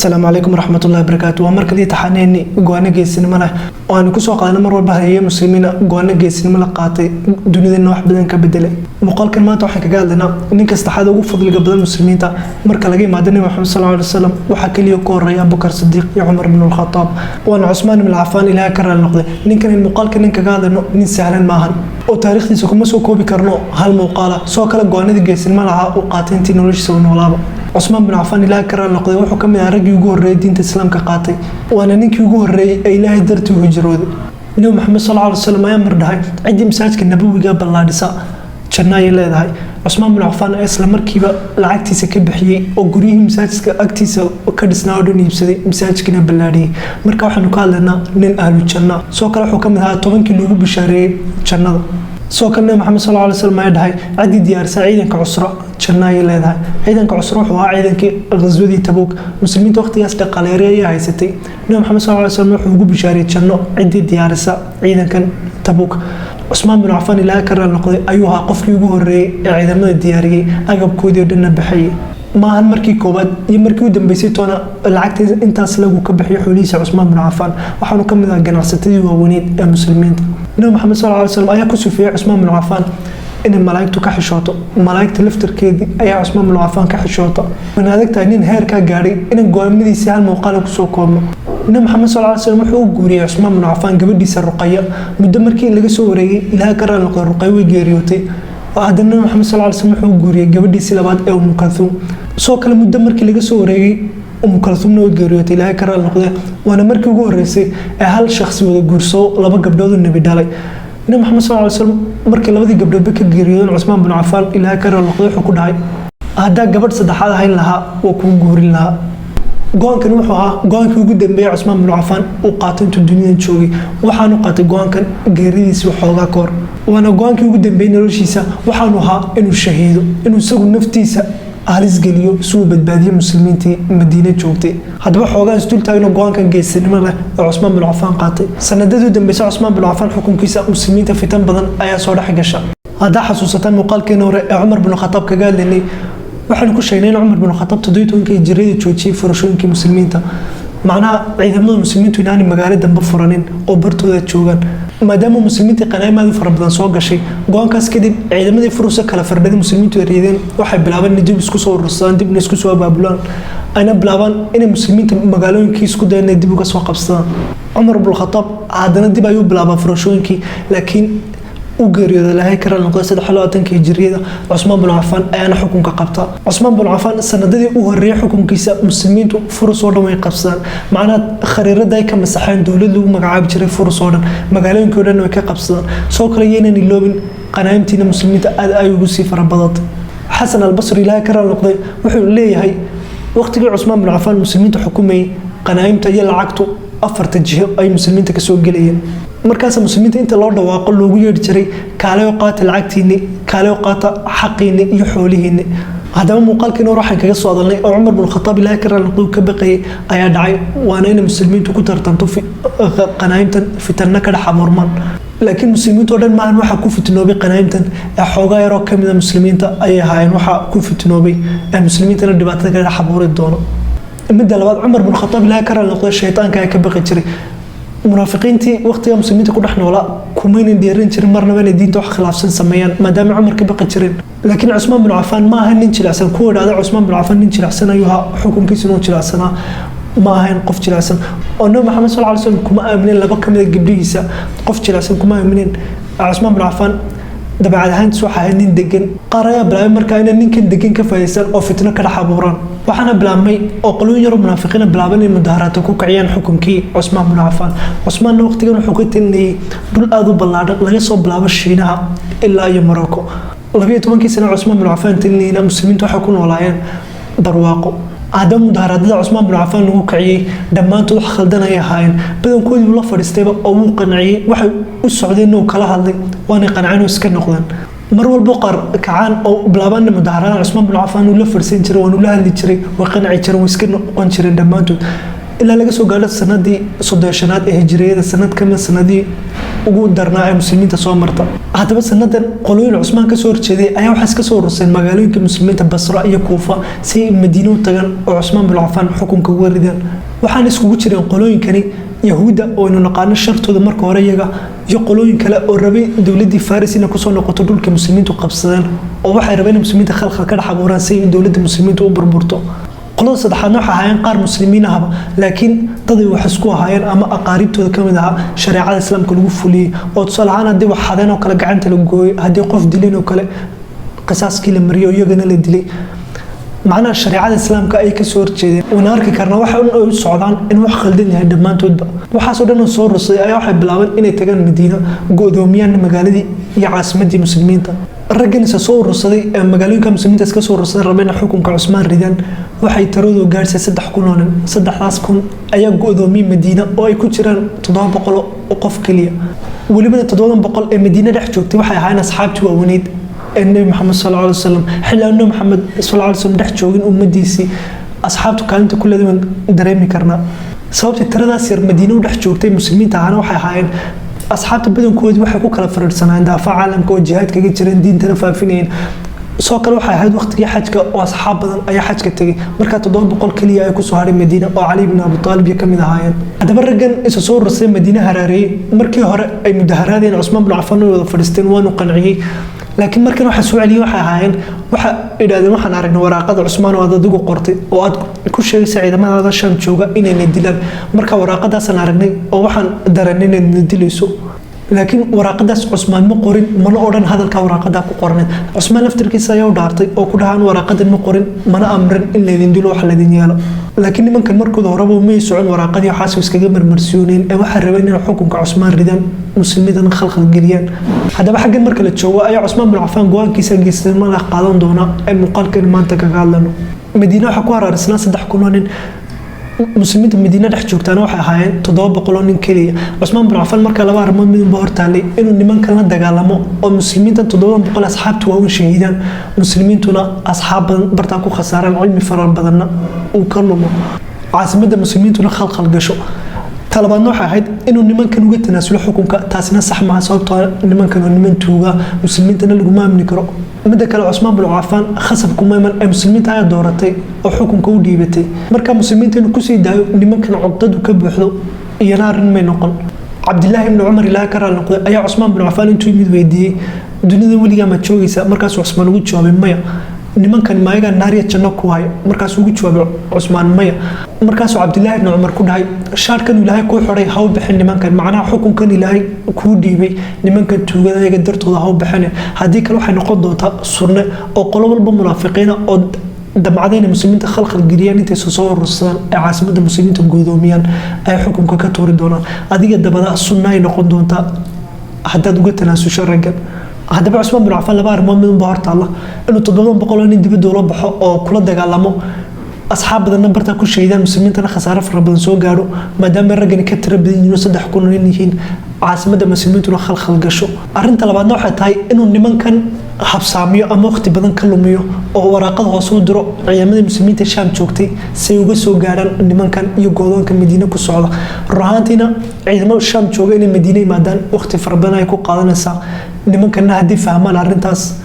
Asalaamu calaykum waraxmatullahi wabarakaatu. Waa mar kaliya taxaneeni go'aano geesinimo leh oo aanu kusoo qaadana mar walba hayeeye muslimiina go'aano geesinimo la qaatay, dunidana wax badan ka bedelay. Muuqaalkan maanta waxaan kaga hadlaynaa ninka saddexaad ugu fadliga badan muslimiinta marka laga yimaado Nabi Maxamed sal alay wasalam. Waxaa keliya ku horeeya Abubakar Sidiiq iyo Cumar ibn Alkhataab, waana Cusmaan ibn Cafaan, Ilaaha ka raali noqday. Ninkan in muuqaalkan nin kaga hadlayno nin sahlan maahan oo taariikhdiisa kuma soo koobi karno hal muuqaala. Soo kale go'aanadii geesinimo lahaa uu qaatay intii noloshiisa uu noolaaba. Cusmaan bin Cafaan, Ilaaha ka raali noqday, wuxuu ka mid ahaa raggii ugu horreeyay diinta Islaamka qaatay, waana ninkii ugu horreeyey ee Ilaahay dartii u hijrooday. Nabi Maxamed sal alay wasalam ayaa mar dhahay: "Ciddii masaajidka Nabawiga ballaadhisa janno ayay leedahay." Cusmaan bin Cafaan ayaa isla markiiba lacagtiisa ka bixiyey oo guryihii masaajidka agtiisa ka dhisnaa oo dhan iibsaday, masaajidkina ballaadhiyey. Marka waxaanu ka hadlaynaa nin ahlu janna. Sidoo kale wuxuu ka mid ahaa 10kii loogu bishaareeyey jannada. Sidoo kale Nabi Maxamed sal alay slam ayaa dhahay: "Ciddii diyaarisa ciidanka cusro janno ayay leedahay." Ciidanka cusro wuxuu ahaa ciidankii ghaswadii Tabuuk. Muslimiinta waqtigaas dhaqaaleere ayaa haysatay. Nabi Maxamed sal alay slam wuxuu ugu bishaariyey janno ciddii diyaarisa ciidankan Tabuuk. Cusmaan bin Cafaan, Ilaaha ka raali noqday, ayuu ahaa qofkii ugu horreeyey ee ciidamada diyaariyey, agabkoodii oo dhanna bixiyey. Maahan markii koowaad iyo markii u dambeysay toona lacagta intaas lagu ka bixiyo xoolihiisa Cusmaan bin Cafaan. Waxaanu ka mid ahaa ganacsatadii waaweyneed ee muslimiinta. Nabi Maxamed sal alay slam ayaa ku sufiyey Cusmaan bin Cafaan inay malaa'igtu ka xishooto. Malaa'igta laftarkeedii ayaa Cusmaan bin Cafaan ka xishoota. Wana adag tahay nin heerkaa gaadhay inaan go'aamadiisii hal muuqaala kusoo koobno. Nabi Maxamed sal alay slam wuxuu u guuriyey Cusmaan bin Cafaan gabadhiisa Ruqaya. Muddo markii laga soo wareegay, Ilaaha ka raali noqday, Ruqaya way geeriyootay. Haddana Nabi Maxamed sal alay slam wuxuu u guuriyey gabadhiisii labaad ee Umu Kalthuum. Sidoo kale muddo markii laga soo wareegay, Umu Kalthuumna way geeriyootay, Ilaahay ka raali noqday. Waana markii ugu horreysay ee hal shakhsi wada guursado laba gabdhood oo Nebi dhalay. Nabi Maxamed sal alay slam markii labadii gabdhoodba ka geeriyoodeen, Cusmaan bin Cafaan, Ilaahay ka raali noqday, wuxuu ku dhahay: "Haddaa gabadh saddexaad ahayn lahaa, waa kuu guurin lahaa." Go-aankan wuxuu ahaa go-aankii ugu dambeeyay Cusmaan bin Cafaan uu qaatay intuu dunidan joogay. Waxaanu qaatay go-aankan geeridiisi waxoogaa ka hor, waana go-aankii ugu dambeeyey noloshiisa. Waxaanu ahaa inuu shahiido, inuu isagu naftiisa halis geliyo si uu badbaadiyo muslimiintii Madiine joogtay. Haddaba xoogaan isdul taagno go-aankan geesinimo leh ee Cusmaan bin Cafaan qaatay. Sanadadii u dambeysay Cusmaan bin Cafaan xukunkiisa, muslimiinta fitan badan ayaa soo dhex gasha. Haddaa xasuusataan muuqaalkeena hore ee Cumar bin Khataab kaga hadlaynay, waxaanu ku sheegnay in Cumar bin Khataab 17kii hijriyada joojiyey furashooyinkii muslimiinta, macnaha ciidamada muslimiintu inaanay magaalo dambe furanin oo bartooda joogaan, maadaama muslimiintii qanaa'im aad u fara badan soo gashay. Go-aankaas kadib ciidamadii Furusa kala firdhaday, muslimiintu ay riideen, waxay bilaabeen inay dib isku soo urursadaan, dibna isku soo abaabulaan, ayna bilaabaan inay muslimiinta magaalooyinkii isku dayaan inay dib uga soo qabsadaan. Cumar bin Khataab haddana dib ayuu bilaabaa furashooyinkii, laakiin u geeriyooday, Ilaahay ka raali noqday, 23ka hijriyada. Cusmaan bin Cafaan ayaana xukunka qabta. Cusmaan bin Cafaan sanadadii u horreeyay xukunkiisa, muslimiintu Furus oo dhan way qabsadaan, macnaha khariirada ay ka masaxeen dowlad lagu magacaabi jiray Furus oo dhan, magaalooyinkii o dhan way ka qabsadaan. Soo kale yaynan iloobin, qanaa'imtiina muslimiinta aad ay ugu sii farabadatay. Xasan Albasri, Ilaahay ka raali noqday, wuxuu leeyahay: waqtigii Cusmaan bin Cafaan muslimiinta xukumayay, qanaa'imta iyo lacagtu afarta jiho ay muslimiinta kasoo gelayeen. Markaas muslimiinta inta loo dhawaaqo loogu yeedhi jiray: "Kaaleyo qaata lacagtiinni, kaaleyo qaata xaqiinni iyo xoolihiinni." Haddaba muuqaalkiina hore waxaan kaga soo hadalnay oo Cumar bin Khataab, Ilaahay ka raali noqday, ka baqayay ayaa dhacay, waana inay muslimiintu ku tartanto qanaa'imtan, fitanna ka dhex abuurmaan. Laakiin muslimiinta oo dhan maahan waxaa ku fitnoobay qanaa'imtan, ee xoogaa yaroo ka mida muslimiinta ayay ahaayeen waxaa ku fitnoobay ee muslimiintana dhibaatada ka dhex abuuri doono. Midda labaad, Cumar bin Khataab, Ilaahay ka raali noqday, shaytaanka ayaa ka baqi jiray. Munaafiqiintii waqtiga muslimiinta ku dhex noolaa kumaynan dheeran jirin marnaba inay diinta wax khilaafsan sameeyaan, maadaama Cumar ka baqi jireen. Laakiin Cusmaan bin Cafaan ma aha nin jilicsan. Kuwa idhahda Cusmaan bin Cafaan nin jilicsan ayuu ahaa, xukunkiisuna uu jilicsanaa, ma ahayn qof jilicsan oo Nabi Maxamed sal alay slam kuma aaminin laba ka mid a gabdhihiisa. Qof jilicsan kuma aaminin. Cusmaan bin Cafaan dabeecad ahaantiis waxa ahayd nin degan. Qaar ayaa bilaabay markaa inay ninkan degan ka faa'iideystaan oo fitno ka dhex abuuraan. Waxaana bilaabmay oo qolooyin yaroo munaafiqiina bilaabay inay mudaharaadka ku kiciyaan xukunkii Cusmaan bin Cafaan. Cusmaanna waqtigan wuxuu ka talinayay dhul aada u ballaadhan, laga soo bilaabo Shiinaha ilaa iyo Morocco. 12kii sano Cusmaan bin Cafaan talinayna, muslimiintu waxay ku noolaayeen barwaaqo. Haddaba mudaharaadada Cusmaan bin Cafaan lagu kiciyey dhammaantood wax khaldan ayay ahaayeen. Badankoodii wuu la fadhiistayba oo wuu qanciyey, waxay u socdeen uu kala hadlay, waanay qanceen oo iska noqdeen. Mar walbo qaar kacaan oo bilaabaan mudaharaadaan, Cusmaan bin Cafaan uu la fadhiisan jiray, waanu la hadli jiray, way qanci jireen, way iska noqon jireen dhammaantood. Ilaa laga soo gaadho sanadii 35aad ee hijriyada, sanad kamid sanadii ugu darnaa ee muslimiinta soo marta. Haddaba sanadan qolooyin Cusmaan kasoo horjeeday ayaa waxaa iska soo ururseen magaalooyinka muslimiinta, Basra iyo Kuufa, si ay Madiine u tagaan oo Cusmaan bin Cafaan xukunka uga ridaan. Waxaana iskugu jireen qolooyinkani Yahuudda oo aynu naqaano shartooda marka hore iyaga, iyo qolooyin kale oo rabay dowladdii Faris inay kusoo noqoto dhulka muslimiintu qabsadeen, oo waxay rabeen in muslimiinta khalkhal ka dhex abuuraan si ay dowladda muslimiintu u burburto. Qolada saddexaadna waxay ahaayeen qaar muslimiin ahba, laakiin daday wax isku ahaayeen ama aqaaribtooda ka mid ahaa shareecada islaamka lagu fuliyey, oo tusaale ahaan haddii wax xadeen oo kale gacanta la gooyey, haddii qof dileen oo kale qisaaskii la mariyey oo iyagana la dilay. Macnaha shareecada islaamka ay kasoo horjeedeen. Wana arki karnaa waxa un ay u socdaan in wax khaldan yahay. Dhammaantoodba waxaasoo dhan oo soo rusay ayaa waxay bilaabeen inay tagaan Madiina, go'doomiyaan magaaladii iyo caasimadii muslimiinta. Raggan isa soo urursaday ee magaalooyinka muslimiinta iska soo urursaday, rabeen inay xukunka Cusmaan ridaan, waxay tiradoodu gaadhsay 3000 oo nin. 3000 ayaa go'doomiyey Madiina, oo ay ku jiraan 700 oo qof keliya. Welibana 700 ee Madiina dhex joogtay waxay ahaayeen asxaabtii waaweyneyd ee Nebi Maxamed sal alla alay wasalam. Xilli aan Nebi Maxamed sal alla alay wasalam dhex joogin ummadiisii, asxaabtu kaalinta ku leedahay waan dareemi karnaa. Sababtii tiradaas yar Madiine u dhex joogtay muslimiinta ahaana waxay ahaayeen asxaabta badankoodii waxay ku kala fariirsanayeen daafaha caalamka oo jihaad kaga jireen, diintana faafinayeen. Soo kale waxay ahayd waqtigii xajka oo asxaab badan ayaa xajka tegay. Markaa 700 keliya ay kusoo hadhay Madiina, oo Cali ibn Abi Taalib iyo kamid ahaayeen. Haddaba raggan isa soo urursay Madiine haraareeyey, markii hore ay mudaharaadeen, Cusmaan bin Cafaan way wada fadhiisteen, waanu qanciyey. Laakiin markan waxa soo celiyey waxay ahaayeen, waxa idhahdeen: "Waxaan aragnay waraaqada Cusmaan oo aad adigu qortay oo aad ku sheegaysa ciidamadaada Sham jooga inayna dilaan. Marka waraaqadaasaan aragnay oo waxaan dareennay inaad na dilayso." Laakiin waraaqadaas Cusmaan ma qorin, mana odhan hadalka waraaqadaa ku qoranayd. Cusmaan laftirkiisa ayaa u dhaartay oo ku dhahaan: "Waraaqadan ma qorin, mana amrin in laydin dilo, wax laydin yeelo." Laakiin nimankan markooda horeba may socon waraaqadii, waxaas iskaga marmarsiyooneen ee waxay rabeen inay xukunka Cusmaan ridaan, muslimiintana khalkhal geliyaan. Haddaba xaggan marka la joogo ayaa Cusmaan bin Cafaan go-aankiisa geesinimada qaadan doona ee muuqaalkan maanta kaga hadlano. Madiine waxaa ku haraarisnaa 3000 oo nin. Muslimiinta Madiine dhex joogtaana waxay ahaayeen 700 oo nin keliya. Cusmaan bin Cafaan markaa laba arrimood midunba hortaalay: inuu nimankan la dagaalamo oo muslimiintan 700 asxaabtu waaweyn shahiidaan, muslimiintuna asxaab badan bartaa ku khasaaraan, cilmi fara badanna uu ka lumo, caasimadda muslimiintuna khalkhal gasho. Talabaadna waxay ahayd inuu nimankan uga tanaasulo xukunka. Taasina sax maaha, sababtoo nimankan oo niman tuuga, muslimiintana laguma amni karo. Midda kale, Cusmaan bin Cafaan khasab kuma iman ee muslimiinta ayaa dooratay oo xukunka u dhiibatay. Marka muslimiinta inuu kusii daayo nimankan cugdadu ka buuxdo iyana arrin may noqon. Cabdilaahi ibni Cumar, ilaaha ka raali noqday, ayaa Cusmaan bin Cafaan intuu yimid weydiiyey: "Dunida weligaa ma joogaysa?" Markaasuu Cusmaan ugu jawaabay: "Maya." "Nimankan maayagaa naariya janno ku haya?" Markaasuu ugu jawaabay Cusmaan: "Maya." Markaasuu Cabdilaahi ibni Cumar ku dhahay: "Shaarkan ilaahay kuu xidhay ha u bixin nimankan, macnaha xukunkan ilaahay kuu dhiibay nimankan tuugada ayaga dartooda ha u bixin. Haddii kale waxay noqon doontaa sunne oo qolo walba munaafiqiina oo damcada inay muslimiinta khalkhal geliyaan intay soo urursadaan ee caasimadda muslimiinta goodoomiyaan ay xukunka ka tuuri doonaan. Adiga dabada sunna ay noqon doontaa haddaad uga tanaasusho raggan." Haddaba Cusmaan bin Cafaan laba arrimood midunba hortaalla: inuu 700 oo nin dibadda ula baxo oo kula dagaalamo, asxaab badanna bartaa ku shahiidaan, muslimiintana khasaare fara badan soo gaadho, maadaama raggani ka tiro badan yihiin oo 3000 nin yihiin, caasimadda muslimiintuna khalkhal gasho. Arrinta labaadna waxay tahay inuu nimankan habsaamiyo ama waqti badan ka lumiyo oo waraaqada hoose u diro ciidamadii muslimiinta Shaam joogtay si ay uga soo gaadhaan nimankan iyo goodoonka Madiine ku socda. Run ahaantiina ciidamo Shaam jooga inay Madiine yimaadaan waqti fara badan ay ku qaadanaysaa. Nimankanna haddii fahmaan arrintaas,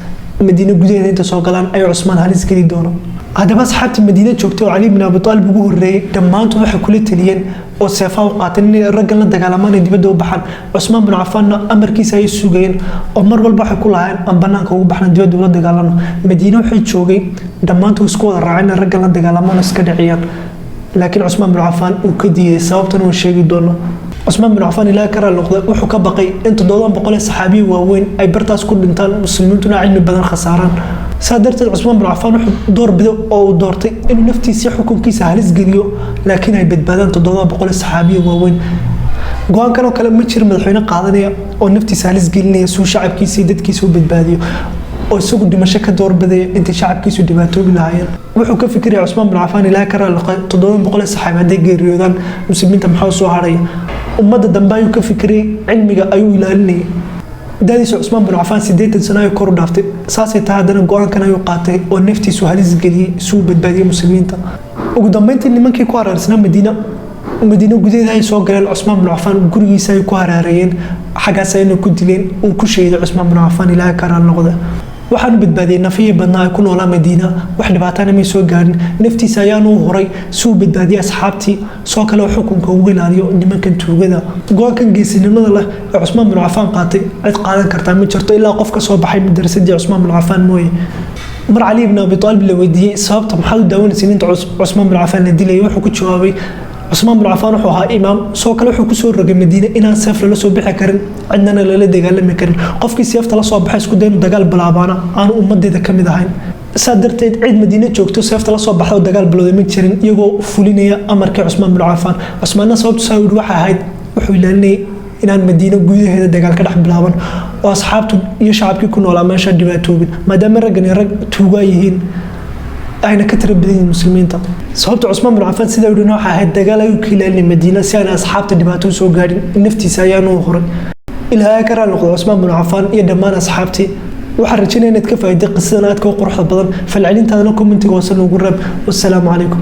Madiine gudaheeda inta soo galaan ay Cusmaan halis geli doono. Haddaba asxaabta Madiine joogtay oo Cali bin Abi Taalib ugu horreeyey, dhammaantood waxay kula taliyeen oo seefaha u qaateen inay raggan la dagaalamaan ay dibadda u baxaan. Cusmaan bin Cafaanna amarkiisa ayay sugayeen oo mar walba waxay ku lahaayeen: "Aan banaanka ugu baxna, dibadda ula dagaalano." Madiine waxay joogay dhammaantood isku wada raaceen inay raggan la dagaalamaan oo iska dhiciyaan, laakiin Cusmaan bin Cafaan uu ka diiday. Sababtan waan sheegi doono. Cusmaan bin Cafaan, ilaaha ka raali noqday, wuxuu ka baqay in 700 ee saxaabiyi waaweyn ay bartaas ku dhintaan, muslimiintuna cilmi badan khasaaraan. Saa darteed Cusmaan bin Cafaan wuxuu door biday oo uu doortay inuu naftiisa xukunkiisa halis geliyo, laakiin ay badbaadaan 700 ee saxaabiyi waaweyn. Go-aankan oo kale ma jiro madaxweyne qaadanaya oo naftiisa halis gelinaya suu shacabkiisa iyo dadkiisa u badbaadiyo, oo isagu dhimasho ka doorbidaya intay shacabkiisu dhibaatoobi lahaayeen. Wuxuu ka fikiraya Cusmaan bin Cafaan, ilaaha ka raali noqday, 700 ee saxaabi hadday geeriyoodaan, muslimiinta maxaa soo haraya? Ummadda dambe ayuu ka fikirayay, cilmiga ayuu ilaalinayay. Da'diisa Cusmaan bin Cafaan 80 sano ayuu kor u dhaaftay. Saasay tahay haddana go-aankan ayuu qaatay oo naftiisu halis geliyey si uu badbaadiyey muslimiinta. Ugu dambeyntii nimankii ku haraarsnaa Madiina Madiine gudaheeda ay soo galeen, Cusmaan bin Cafaan gurigiisa ay ku haraareeyeen, xaggaas ayna ku dileen. Uu ku shahiiday Cusmaan bin Cafaan, Ilaahay ka raali noqda. Waxaanu badbaadiyey nafihii badnaa ay ku noolaa Madiina, wax dhibaatana may soo gaarin. Naftiisa ayaanu u huray si uu badbaadiyey asxaabtii, soo kale xukunka ugu ilaaliyo nimankan tuugada. Go-aankan geesinimada leh ee Cusmaan bin Cafaan qaatay cid qaadan kartaa ma jirto, ilaa qof ka soo baxay madrasadii Cusmaan bin Cafaan mooye. Mar Cali ibn Abi Aalib la weydiiyey sababta maxaad u daawanaysa inta Cusmaan bin Cafaan la dilayay, wuxuu ku jawaabay: Cusmaan bin Cafaan wuxuu ahaa imaam, soo kale wuxuu kusoo rogay Madiine inaan seef lala soo bixi karin, cidnana lala dagaalami karin. Qofkii seefta la soo baxay, isku day inuu dagaal bilaabaana, aanu ummadeeda ka mid ahayn. Saa darteed cid Madiine joogto seefta la soo baxda oo dagaal bilowday ma jirin, iyagoo fulinaya amarkii Cusmaan bin Cafaan. Cusmaanna sababtu saa yidhi waxay ahayd wuxuu ilaalinayay inaan Madiine gudaheeda dagaal ka dhex bilaaban oo asxaabtu iyo shacabkii ku noolaa meesha dhibaatoobin, maadaama raggani rag tuugaa yihiin, ayna ka tira badan yihiin muslimiinta. Sababta Cusmaan bin Cafaan sidaa yidhi waxay ahayd dagaal ayuu ka ilaalinay Madiina si aan asxaabta dhibaato soo gaadhin, naftiisa ayaanu huray. Ilaahay ka raali noqdo Cusmaan bin Cafaan iyo dhammaan asxaabtii. Waxaan rajaynaya inaad ka faa'iiday qisadan aadka u quruxda badan. Falcelintaadana commentiga hoose noogu reeb. Wassalaamu calaykum.